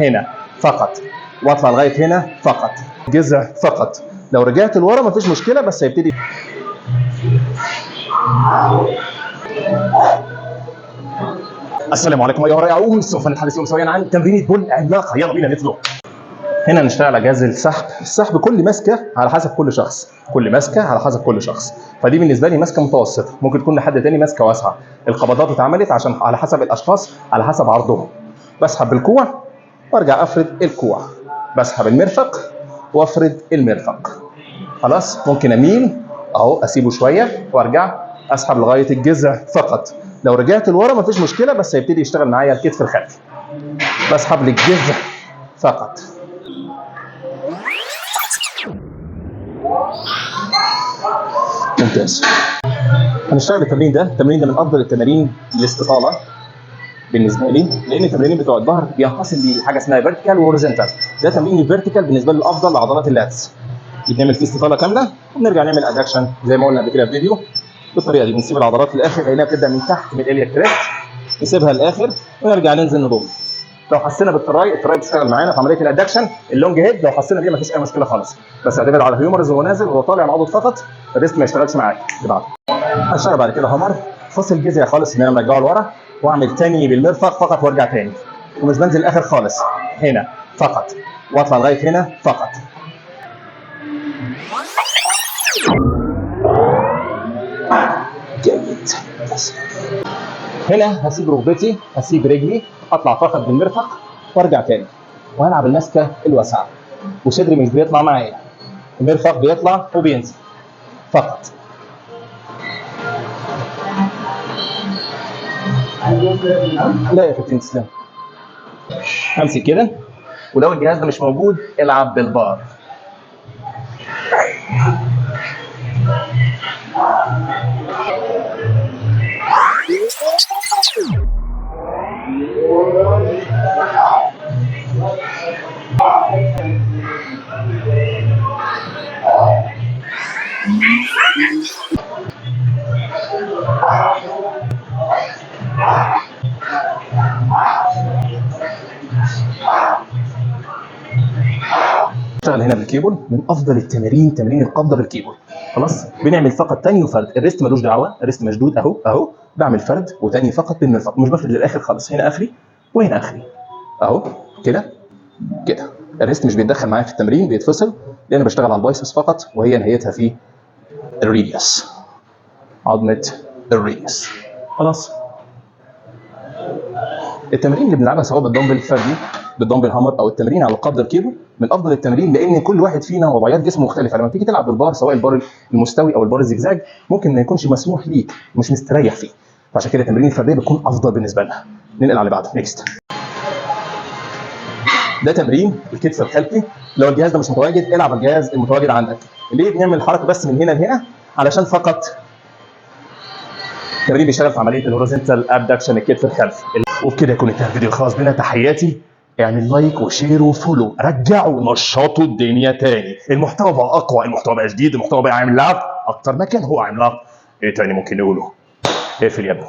هنا فقط، واطلع لغاية هنا فقط، جذع فقط. لو رجعت لورا مفيش مشكلة، بس هيبتدي. السلام عليكم ايها الرائعون، سوف نتحدث اليوم سويا عن تمرينة pull عملاقة. يلا بينا نطلع. هنا نشتغل على جهاز السحب. السحب كل ماسكه على حسب كل شخص، كل ماسكه على حسب كل شخص. فدي بالنسبة لي ماسكه متوسطه، ممكن تكون لحد تاني ماسكه واسعة. القبضات اتعملت عشان على حسب الاشخاص، على حسب عرضهم. بسحب بالكوع وارجع افرد الكوع، بسحب المرفق وافرد المرفق. خلاص، ممكن اميل اهو، اسيبه شوية وارجع اسحب لغاية الجذع فقط. لو رجعت لورا مفيش مشكلة، بس هيبتدي يشتغل معايا الكتف الخلفي. بسحب للجذع فقط. ممتاز. هنشتغل التمرين ده. التمرين ده من افضل التمارين للاستطاله بالنسبة لي، لان التمرينين بتوع الظهر بينقسم لحاجة اسمها vertical و horizontal. ده تمرين ال vertical بالنسبة لي الافضل لعضلات ال lats، بنعمل فيه استطاله كاملة وبنرجع نعمل adduction زي ما قلنا قبل كده في فيديو. بالطريقة دي بنسيب العضلات للاخر لانها بتبدا من تحت من ال iliac crest، نسيبها للاخر ونرجع ننزل نضم. لو حسينا بال tri، ال tri بتشتغل معانا في عملية ال adduction. ال long head لو حسينا بيها مفيش اي مشكلة خالص، بس اعتمد على ال humerus وهو نازل وهو طالع العضد فقط، ال wrist ما يشتغلش معاك. اللي بعده هشتغل بعد كده hammer، فاصل جذعي خالص ان انا مرجعه لورا واعمل تاني بالمرفق فقط وارجع تاني، ومش بنزل الاخر خالص، هنا فقط واطلع لغاية هنا فقط. جيد. هنا هسيب ركبتي، هسيب رجلي، اطلع فقط بالمرفق وارجع تاني، وهلعب المسكه الواسعة، وصدري مش بيطلع معايا، المرفق بيطلع وبينزل فقط. لا يا كابتن تسلم. امسك كده، ولو الجهاز ده مش موجود العب بالبار. اشتغل هنا بالكيبل، من افضل التمارين تمرين القبضة بالكيبل. خلاص، بنعمل فقط تاني وفرد، ال wrist ملوش دعوه، ال wrist مشدود اهو اهو، بعمل فرد وتاني فقط بالمرفق، مش بفرد للاخر خالص، هنا اخري وهنا اخري اهو كده كده. ال wrist مش بيتدخل معايا في التمرين، بيتفصل، لان بشتغل على ال biceps فقط، وهي نهايتها في ال radius، عظمه ال radius. خلاص، التمارين اللي بنلعبها سواء بالدمبل الفردي، بال dumbbell hammer، او التمرين على القبضة الكيبل، من افضل التمارين، لان كل واحد فينا وضعيات جسمه مختلفة. لما تيجي تلعب بالبار، سواء البار المستوي او البار الزجزاج، ممكن ما يكونش مسموح ليك، مش مستريح فيه، فعشان كده التمارين الفردية بتكون افضل بالنسبة لنا. ننقل على اللي بعده، next. ده تمرين الكتف الخلفي. لو الجهاز ده مش متواجد العب الجهاز المتواجد عندك. ليه بنعمل الحركة بس من هنا لهنا؟ علشان فقط التمرين بيشتغل في عملية ال horizontal abduction، الكتف الخلفي. وبكده يكون انتهى الفيديو الخاص بنا. تحياتي، اعمل like و share و follow، رجعوا نشطوا الدنيا تاني. المحتوى بقى اقوى، المحتوى بقى جديد، المحتوى بقى عملاق اكتر ما كان هو عملاق. ايه تاني ممكن نقوله؟ اقفل يا ابني.